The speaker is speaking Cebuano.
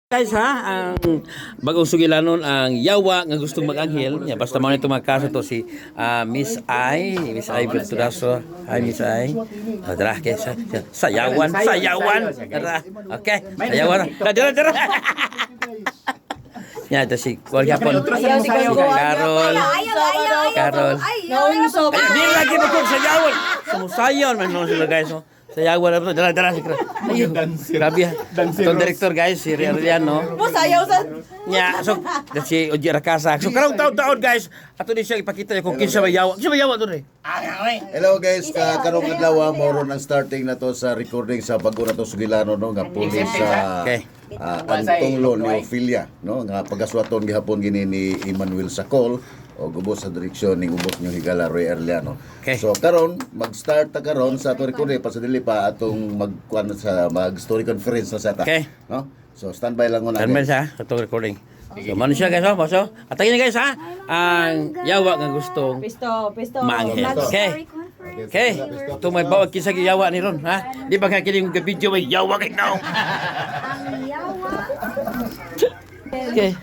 Guys ha, ang bagong sugilanon, ang yawa nga gustong mag-anghel. Ya, basta mao nito mga kaso to si Miss I, Miss I Virtudaso. Hi, Miss I. Oh, tara, okay, sayawan, sayawan. Tara. Okay, sayawan. Tara, tara, tara. Ya, ito si Kual Japon. Carol. Carol. Ay, di lagi mo kung sayawan. Sumusayaw man no sila, guys. No? Sayawan na to. Dara, dara si Ayun. Grabe ha. Itong director, guys, si Riano. Mo sayaw sa Nya, so si Oji Rakasa. So karong taon-taon, guys, ato ni siya ipakita kung kinsa may yawa. Kinsa may yawa to ni? Hello guys, ka karong adlaw mao ron ang starting na to sa recording sa bago na to sugilano, no, nga pulis sa ang tunglo ni Ophelia, no, nga pagaswaton gihapon gini ni Emmanuel Sacol o gubos sa direksyon ning ubos nyo higala Roy Erliano. So karon mag-start ta karon sa ato recording pa sa dili pa atong magkuan sa mag story conference na sa ta. No? So standby lang muna, Tanman guys. sa atong recording. So man siya, guys, oh, boss, oh. Atagin niyo, guys ha. Ang yawa nga gustong Pisto, pisto. maanghel. Okay. Okay. Ito may bawag kinsa giyawa ni ron, ha? Di ba nga kini yung video may yawa kay now? Ang yawa. Okay.